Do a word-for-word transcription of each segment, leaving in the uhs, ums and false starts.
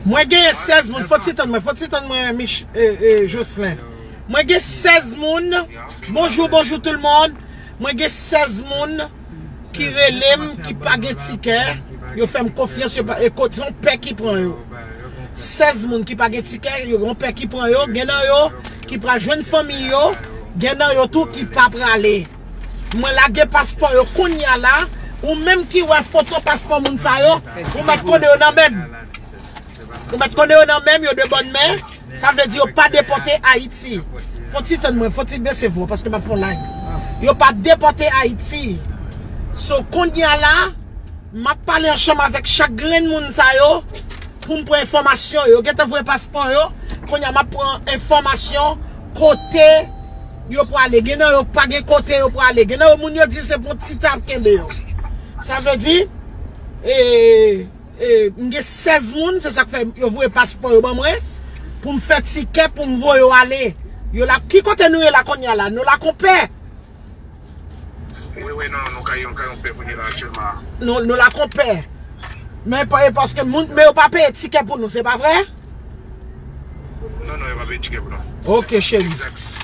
Mwen genyen sèz moun, fò ti tann mwen, fò ti tann mwen, Mich, e, e, Jocelyn. Mwen gen sèz moun. Bonjou, bonjou tout le monde. Mwen gen sèz moun ki rele m, ki pa gen tikè. Yo fè m konfyans, yo pa, e kot, se yon pè ki pran yo. Sèz moun ki pa gen tikè, yo gen yon pè ki pran yo. Gen nan yo ki pral jwenn fanmi yo. Gen nan yo tou ki pa prale. Mwen lage paspò yo kounye a la. Ou menm ki wè foto paspò moun sa yo, ou mèt konnen yo nan men m. Ou mèt konnen yo nan men m, yo de bòn men. Sa vle di yo pa depòte Ayiti. Fò ti tann mwen, fò ti bese vwa paske m ap fè yon live. Yo pa depòte Ayiti. So, kounye a la, m ap pale ansanm avèk chak grenn moun sa yo pou m pran enfòmasyon yo. Yo gentan voye paspò yo. Kounye a, m ap pran enfòmasyon kote yo prale. Gen nan yo pa gen kote yo prale. Gen nan yo moun yo di se pou yon ti ta ap kenbe yo. Sa vle di, e, e, m gen sèz moun, se sa k fè yo voye paspò yo ban mwen, pou m fè tikè, pou m voye yo ale. Yo la, ki kote nou ye la kounye a la? Nou la konpè? Wi, wi, non, nou ka yon, ka yon pè kounye la aktyèlman. Nou, nou la konpè. Men pa, e paske moun, men yo pa peye tikè pou nou, se pa vre? Non, non, yo pa peye tikè pou nou. Ok, cheri. Texas.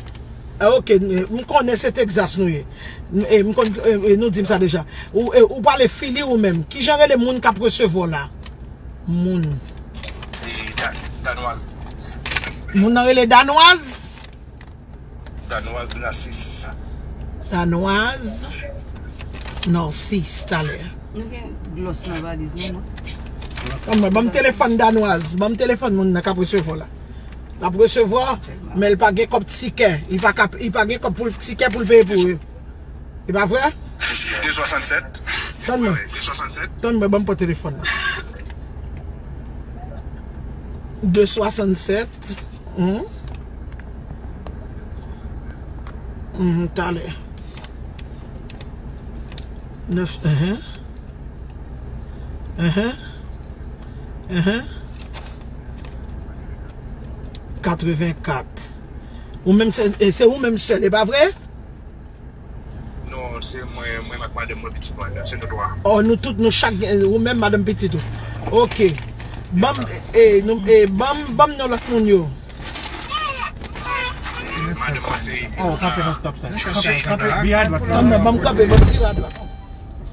Ah, ok, m konnen se Texas nou ye. M, e, m konn, e, e, nou di m sa deja. Ou, e, ou pale Fili ou menm. Kijan rele moun k ap resevwa w la? Moun. E, Da-, Danwaz. Moun nan rele Danwaz? Danwaz Nasis. Danwaz Narcisse, talè. Nou gen glòs nan valiz nou, non? Ban m, ban m telefòn Danwaz. Ban m telefòn moun nan k ap resevwa la. L ap resevwa, men l pa gen kòb tikè. Li pa ka, li pa gen kòb pou l tikè pou l peye pou yo. E pa vre? De swasannsèt. Tann mwen. De swasannsèt. Tann mwen, ban m pran telefòn nan. De swasannsèt. Hum. Hum, talè. Nèf, enhen. Enhen. Enhen. Katrevenkat. Ou menm se, e se ou menm sèl, e pa vre? Non, se mwen, mwen ak madanm mwen, pitit mwen, se nou twa. Oh, nou tout, nou chak gen, ou menm, madanm, pitit ou. Ok. Ban m, e, nou, e, ban m, ban m non lòt moun yo. E, madanm mwen se Oh, kanpe nan stop sa. Kanpe, kanpe, vire adwat. Tann mwen, ban m kanpe, ban m vire adwat.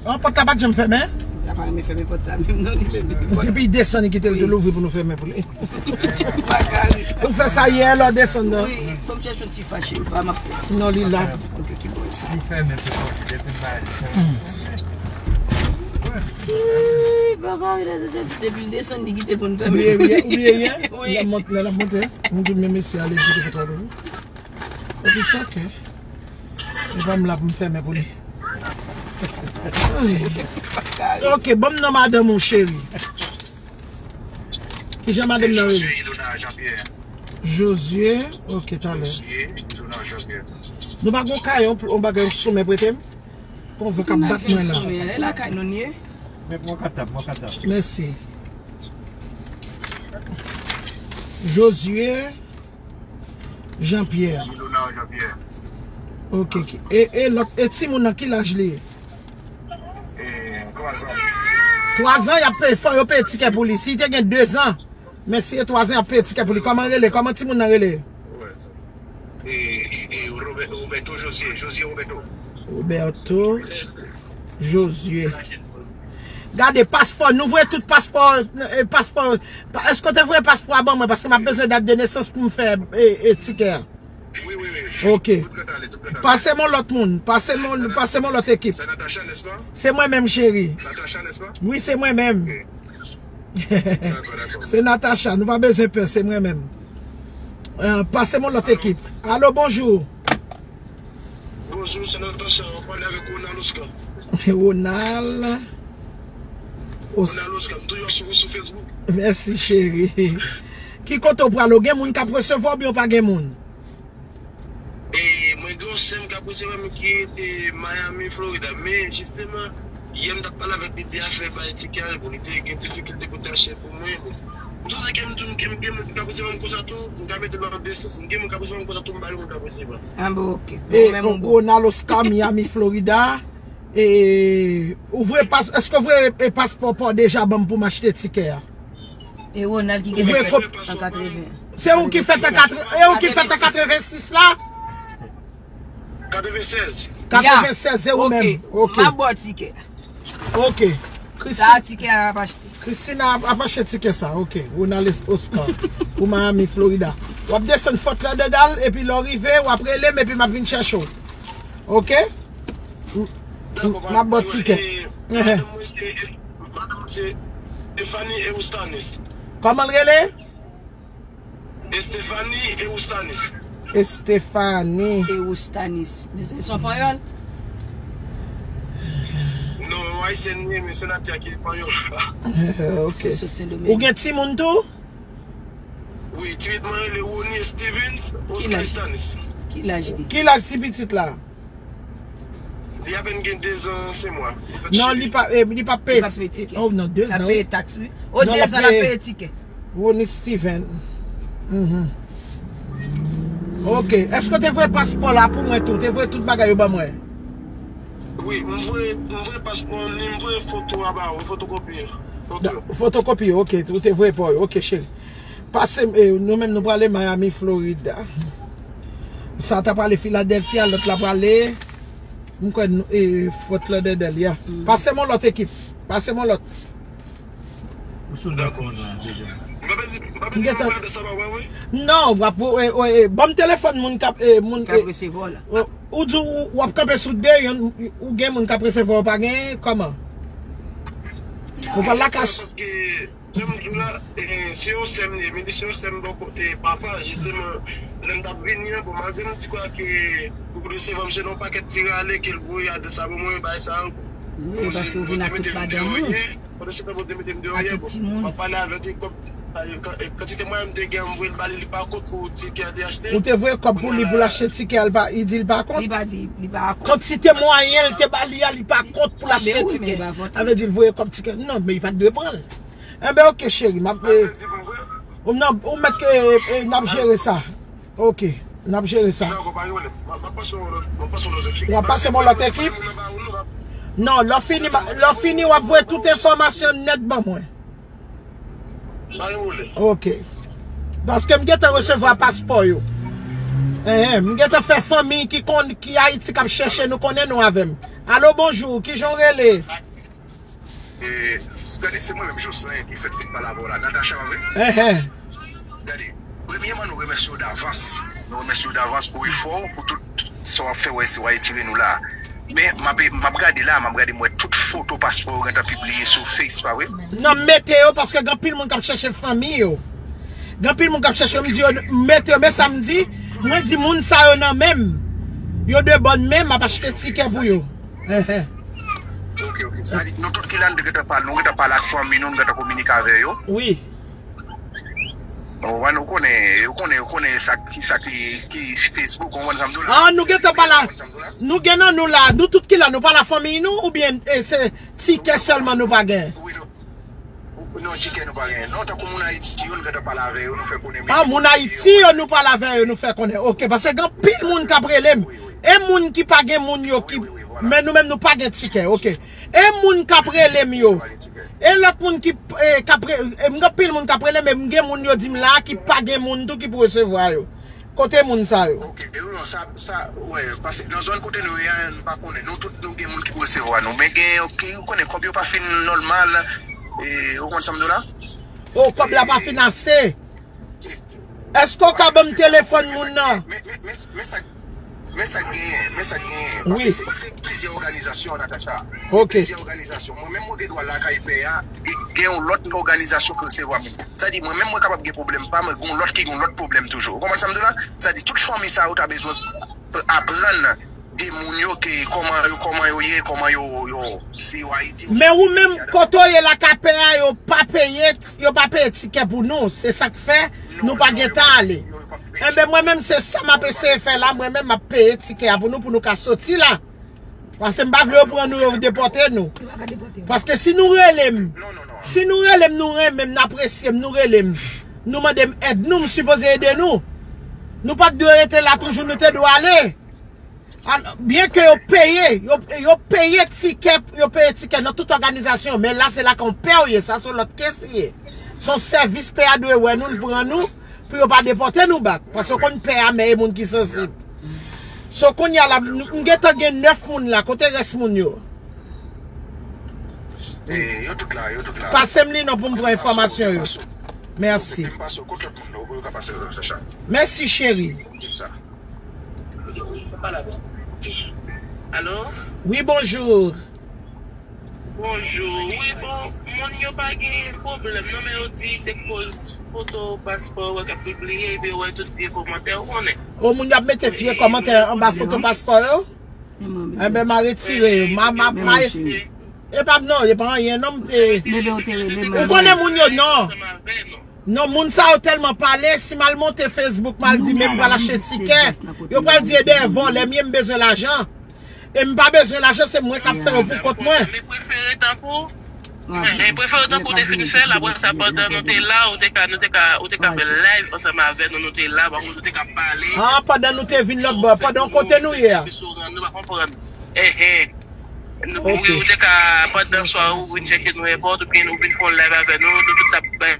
An, pòt la pa t janm fèmen? Sa pa renmen fèmen pòt sa menm, non, li menm, li pòt. Depi l desann, li kite l tou louvri pou nou fèmen pou li. Ou fè sa yè, lè w desann nan. Wi, ban m chèche yon ti fache, pa m ap fè. Non, li la. Ok, ki bon. Li fèmen, se bon, depi l bay li. Ii, pa ka ri la, deja, depi l desann, li kite pou n fèmen. Ou bliye, ou bliye, ou bliye yè? Wi. Lè l ap mont-, lè l ap monte, m di men mesye ale, di ke fè travay. Ok, it's ok. Se pa m la pou m fèmen pou li. Ay. Ok, ban m non madanm ou, cheri. Kijan madanm nan rele? Josué Ilona Jean-Pierre. Josué, ok, talè. Josué Ilona Jean-Pierre. Nou pa gon kay, yon, yon bagay, yon soumen prete m? Gon van k ap bat mwen la. E lakay nou n ye? Men pran kat la, pran kat la. Mèsi. Josué Jean-Pierre. Ilona Jean-Pierre. Ok, ki, e, e lòt, e timoun nan ki laj li ye? E, twa zan. Twa zan, y ap peye, fò yo peye tikè pou li. Si li te gen de zan, men si e twa zan, y ap peye tikè pou li. Kòman l rele? Kòman timoun nan rele? E, e, e, Robert-, Roberto José, José Roberto. Roberto José. Gade paspò, nou voye tout paspò, e, paspò, pa, èske w te voye paspò a ban mwen? Paske m ap bezwen dat de nesans pou m fè, e, e, tikè a. Wi, wi, wi. Ok. Tout pral ale, tout pral ale. Pase m yon lòt moun, pase m yon, pase m yon lòt ekip. Se Natacha, nèspa? Se mwen menm, cheri. Natacha, nèspa? Wi, se mwen menm. Ok. Dakò, dakò. Se Natacha, nou pa bezwen pè, se mwen menm. E, pase m yon lòt ekip. Alo, bonjou. Bonjou, se Natacha, w ap pale avèk Ronald Oscar. Ronald Os- Ronald Oscar, m toujou ap swiv ou sou Facebook. Mèsi, cheri. Ki kote w prale? W gen moun k ap resevwa w oubyen w pa gen moun? E, mwen gen yon sè m k ap resevwa m ki rete Miami, Florida. Men, jisteman, yè m t ap pale avèk li de afè bay tikè a, bon, li te gen difikilte pou t achte pou mwen. Bon, m santi ke m di w, m gen, m gen moun k ap resevwa m konsa tou, m ka mete l nan de sans. M gen moun k ap resevwa m konsa tou, m pa gen moun k ap resevwa. Ah, bon, ok. E, bon, men, bon. Ronald Oscar, Miami, Florida. E, ou voye pas-, èske w voye, e, paspò pa w deja ban m pou m achte tikè a? E Ronald ki gen fèt an katreven. Se ou ki fèt an katreven, e ou ki fèt an katrevensis la? Katrevennsèz. Katrevennsèz, se ou menm. Ok. M ap ba w tikè. Ok. Sa a tikè a ap achte. Christina ap, ap achte tikè sa. Ok. Ronald Oscar. Pou Miami, Florida. W ap desann Fort Lauderdale, epi lè w rive, w ap rele m, epi m ap vin chèche w. Ok? M ap ba w tikè. Madanm mwen se, madanm mwen se Stephanie Eustanis. Kòman l rele? Estefani Eustanis. Estefani. Eustanis. Mezanmi, se yon panyòl? Non, yon ayisyèn li ye, men se nati a ki panyòl. Ok. Ou gen timoun tou? Wi, timoun mwen rele Rony Stevens Oscar Stanis. Ki laj li? Ki laj ti pitit la? Li apèn gen dezan senk mwa. Non, li pa, eh, li pa peye tikè. Oh non, dezan. L ap peye taks, wi. O, dezan l ap peye tikè. Rony Steven. Mhm. Ok. Èske w te voye paspò la pou mwen tou? Te voye tout bagay yo ban mwen? Wi, m voye, m voye paspò, m voye foto a ba ou, fotokopi. Foto. Fotokopi, ok. Ou te voye pa w, ok, cheri. Pase, eh, nou menm nou prale Miami, Florida. Sa ta prale Philadelphia, lòt la prale, m kwè, eh, Fort Lauderdale, ya. Pase m yon lòt ekip. Pase m yon lòt. Ou sou lòt moun nan deja. M pa bezwen, m pa bezwen mande sa ba ou, wi. Non, w ap, eh, eh, eh, ban m telefòn moun k ap, eh, moun k ap resevwa w la. Ou di w, w ap kanpe sou de, yon, ou gen moun k ap resevwa w, pa gen, kòman? Ou pa lakay. Paske Jan m di w la, eh, se yon sè m li ye, men li se yon sè m bò kote papa, jisteman, lè m t ap vini an, bon, malgre m di kwa ke pou resevwa m se nan yon pakèt ti rale ke l voye adrès la ban mwen, bagay sa ankò. Wi, paske ou vin ak tout madanm ou. Pandan se tan, bon, te mete m deyò yè, bon, m ap pale avèk li, kòb, eh, kantite mwayen m te gen, m voye l ba li, li pa kont pou tikè a te achte. Ou te voye kòb pou li, pou l achte tikè a, li pa, li di li pa kont? Li pa di, li pa kont. Kantite mwayen l te ba li a, li pa kont pou l achte tikè. Sa vle di l voye kòb tikè. Non, men li pa t dwe pran l. Enben, ok, cheri, m ap, eh, ou nan, ou mèt ke, eh, eh, n ap jere sa. Ok, n ap jere sa. W ap pase m yon lòt ekip? Non, lè w fini, lè w fini, w ap voye tout enfòmasyon nèt ban mwen. Ok. Paske m gentan resevwa paspò yo. Enhen, m gentan fè fanmi ki konn, ki Ayiti k ap chèche nou konnen nou avè m. Alo, bonjou, kijan w rele? E, gade, se mwen menm, Jocelyn, ki fèk fin pale avè w la. Natacha, wi. Enhen. Gade, premyèman, nou remèsye w davans. Nou remèsye w davans pou efò w, pou tout sa w ap fè, w a eseye w a etire nou la. Men, m ap, m ap gade la, m ap gade, m wè tout foto paspò yo gentan pibliye sou Face, pa vre? Non, m mete yo paske gen anpil moun k ap chèche fanmi yo. Gen anpil moun k ap chèche yo, m di yo, m mete yo, men sa m di, mwen di moun sa yo nan men m. Yo de bòn men, m ap achte tikè pou yo. Enhen. Ok, ok. Sa di, nou tout ki la, nou gentan pale, nou gentan pale ak fanmi nou, nou gentan kominike avè yo. Wi. Ou wè, nou konnen, ou konnen, ou konnen sa ki, sa ki, ki Facebook, ou konprann sa m di w la? Ah, nou gentan pale, nou gen nan nou la, nou tout ki la, nou pale ak fanmi nou, oubyen, eh, se tikè sèlman nou pa gen? Wi, nou, non, tikè nou pa gen. Non, tankou moun Ayiti yo, nou gentan pale avè yo, nou fè konnen. Ah, moun Ayiti yo, nou pale avè yo, nou fè konnen. Ok, paske gen anpil moun k ap rele m. E moun ki pa gen moun yo ki, men nou menm nou pa gen tikè, ok. E moun k ap rele m yo. E lòt moun ki, eh, k ap re-, eh, m gen anpil moun k ap rele m, e m gen moun yo di m la ki pa gen moun tou ki pou resevwa yo. Kote moun sa yo? Ok, e non, sa, sa, wè, paske nan zòn kote nou ye a, nou pa konnen. Nou tout nou gen moun ki pou resevwa nou. Men gen, ok, ou konnen kòb yo pa fin nòmal, e, ou konn sa m di w la? Oh, kòb la pa fin ase. Èske w ka ban m telefòn moun nan? Men, men, men, men sa, men sa k genyen, men sa k genyen. Paske se, se plizyè òganizasyon, Natacha. Se plizyè òganizasyon. Mwen menm mwen gen dwa lakay pè a, e gen yon lòt òganizasyon ki resevwa moun. Sa di, mwen menm mwen kapab gen pwoblèm pa m, gen yon lòt ki gen yon lòt pwoblèm toujou. Ou konprann sa m di w la? Sa di, tout fanmi sa yo ta bezwen aprann de moun yo ke kòman yo, kòman yo ye, kòman yo, yo, si yo Ayiti, yo... Men ou menm, kote w ye la, lakay pè a, yo pa peye, yo pa peye tikè pou nou. Se sa k fè nou pa gentan ale. Enben, mwen menm, se sa m ap eseye fè la. Mwen menm, m ap peye tikè a pou nou, pou nou ka soti la. Paske m pa vle yo pran nou, yo depòte nou. Paske si nou rele m, si nou rele m, nou renmen m, n apresye m, nou rele m, nou mande m èd, nou, m sipoze ede nou. Nou pa t dwe rete la toujou, nou te dwe ale. Al-, byen ke yo peye, yo, yo peye tikè, yo peye tikè nan tout òganizasyon, men la se lakay yon pè w ye, sa se yon lòt kes li ye. Se yon sèvis pè a dwe wè nou, l pran nou, pou yo pa depòte nou back. Paske w konn pè a, men e moun ki sansib. So, kounye a la, m m gentan gen nèf moun la, kote rès moun yo? Eh, yo tout la, yo tout la. Pase m li non pou m pran enfòmasyon yo. Mèsi. Mèsi, cheri. Alo? Wi, bonjou. Bonjou. Wi, bon, moun yo pa gen pwoblèm non, men yo di se koz foto paspò yo k ap pibliye, epi yo wè tout vye kòmantè, ou konnen. O, moun yo ap mete vye kòmantè anba foto paspò yo? Enben, m a retire yo. M a, m a, m a, e pa m non, e pa anyen non, m te. Ou konnen moun yo non. Non, moun sa yo tèlman pale, si m al monte Facebook, m al di, men m pral achte tikè, yo pral di, e dèyè vòlè m ye, m bezwen lajan. E m pa bezwen lajan, se mwen k ap fè yo pou kont mwen. Men prefere tankou, men prefere tankou w te fin fè l, apre sa, pandan nou te la, ou te ka, nou te ka, ou te ka fè live ansanm avè nou, nou te la, pa kont nou te ka pale. Ah, pandan nou te vin lòt bò, pandan kote nou ye a. Sèvis ou rann, nou pa konprann. Enhen. Nou, wi, ou te ka, pandan swa ou vin chèche nou èpòt, oubyen nou vin fè yon live avè nou, nou tout t ap bay,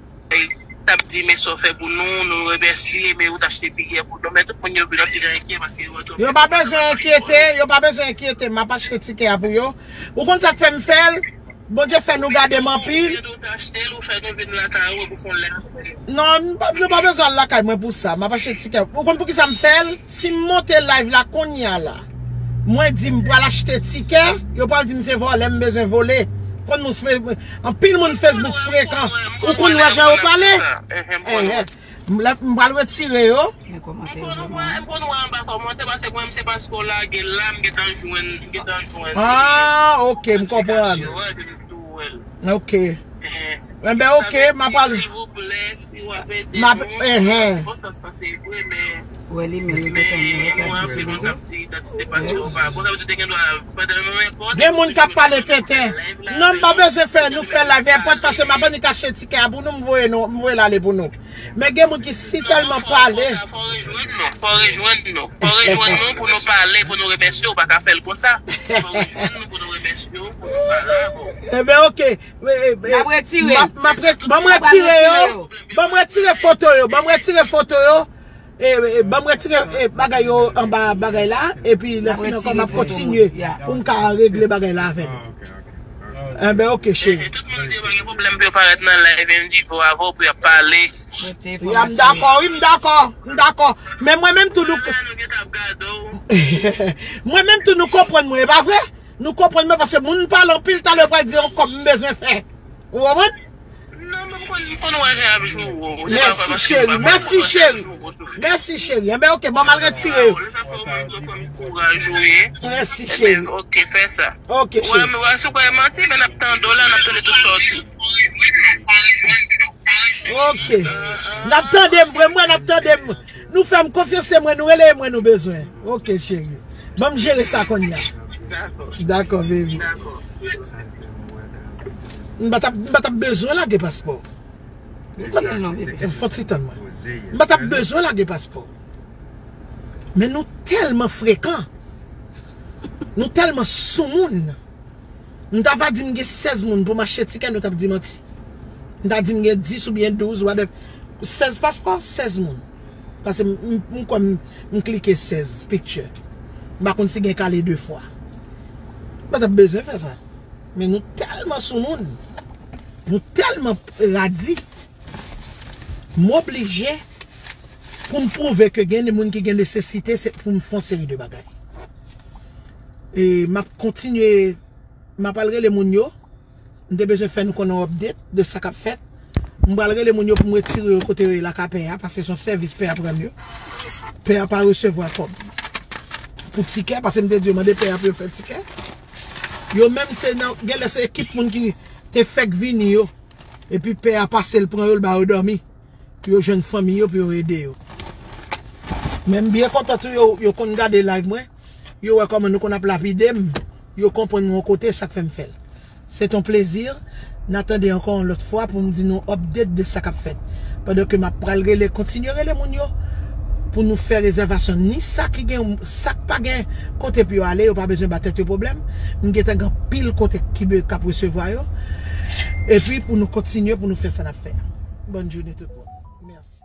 t ap di, men sa w fè pou nou, nou remèsye, men ou t achte biyè pou nou, men tout moun yo vin yon ti jan enkyè paske yo wè twòp. Yo pa bezwen enkyete, yo pa bezwen enkyete, m ap achte tikè a pou yo. Ou konn sa k fè m fè l? Bondye fè nou gade m anpil. Ou te achte l, ou fè nou vin lakay ou pou fè yon live. Non, nou pa, nou pa bezwen al lakay mwen pou sa. M ap achte tikè. Ou konn poukisa m fè l? Si m monte live la kounye a la, mwen di m pral achte tikè, yo pral di m se vòlè m bezwen vole. Konn moun, anpil moun Facebook frekan. Ou konn wè jan yo pale? Enhen. M la, m pral retire yo. M konn wè, m konn wè anba kòmantè, paske mwen, se paske w lage l la, m gentan jwenn, m gentan jwenn. Ah, ok, m konprann. Ok. Enben, ok, m ap al. M ap, enhen. Gen moun k ap pale tenten. Non, m pa bezwen fè, nou fè live èpòt, paske m ap annik achte tikè a pou nou, m voye nou, m voye l ale pou nou. Men gen moun ki si tèlman pale. Fò rejwenn nou, fò rejwenn nou, fò rejwenn nou pou nou pale, pou nou remèsye w, pa ka fè l konsa. Fò rejwenn nou pou nou remèsye w, pou nou pale avè w. Enben, ok. N ap retire. M ap, m ap re-, ban m retire yo. Ban m retire foto yo. Ban m retire foto yo. E, e, ban m retire, e, bagay yo anba bagay la. Epi lè fini ankò, m ap kontinye pou m ka regle bagay la avè nou. Enben, ok, cheri. Tout moun di yo pa gen pwoblèm pou yo parèt nan live M G four avè w pou y ap pale. Ya, m dakò, wi, m dakò. M dakò. Men mwen menm tou nou. Mwen menm tou nou konprann mwen, e pa vre? Nou konprann mwen paske moun pale anpil, talè yo pral di yon kòb m bezwen fè. Ou konprann? Non, men m konn, m konn wè jan y ap jwe w. Mèsi, cheri. Mèsi, cheri. Mèsi, cheri. Enben, ok, bon, m al retire yo. Mèsi, cheri. Ok, fè sa. Ok, cheri. Wè, men wè, si w kwè manti, men n ap tande w la, n ap tande tout sa w di. Ok. N ap tande m, vre, m wè n ap tande m. Nou fè m konfyans, se mwen, nou rele, e mwen nou bezwen. Ok, cheri. Ban m jere sa kounye a. Dakò, baby. M pa t ap, m pa t ap bezwen lage paspò. M fè yon ti tann mwen. M pa t ap bezwen lage paspò. Men nou tèlman frekan. Nou tèlman soumoun. M ta va di m gen sèz moun pou m achte tikè, nou t ap di manti. M ta di m gen dis oubyen douz, whatever. Sèz paspò, sèz moun. Paske m, m, m kwè m, m klike sèz picture. M pa konn si gen kale de fwa. M pa t ap bezwen fè sa. Men nou tèlman soumoun. Nou tèlman radi. M oblije pou m pwouve ke gen de moun ki gen nesesite, se pou m fè yon seri de bagay. E m ap kontinye, m ap al rele moun yo. M te bezwen fè nou konnen yon update de sa k ap fèt. M pral rele moun yo pou m retire yo kote yo ye la ka pè a, paske se yon sèvis pè a pran yo. Pè a pa resevwa kòb pou tikè, paske m te di yo mande pè a pou yo fè tikè. Yo menm se nan, genlè se ekip moun ki te fèk vini yo. Epi pè a pase l pran yo, l ba yo dòmi. Pou yo jwenn fanmi yo, pou yo ede yo. Men m byen kontan tou, yo, yo konn gade live mwen. Yo wè kòman nou konn ap lapide m. Yo konprann yon kote sa k fè m fè l. Se t on plezi. N a tande ankò yon lòt fwa pou m di nou update de sa k ap fèt. Pandan ke m ap pral rele, kontinye rele moun yo pou nou fè rezèvasyon. Ni sa ki gen, sa k pa gen kote pou yo ale, yo pa bezwen ba tèt yo pwoblèm. M gentan gen anpil kote ki be-, k ap resevwa yo. Epi pou nou kontinye, pou nou fè sa n ap fè a. Bòn jounen tout moun. Mèsi.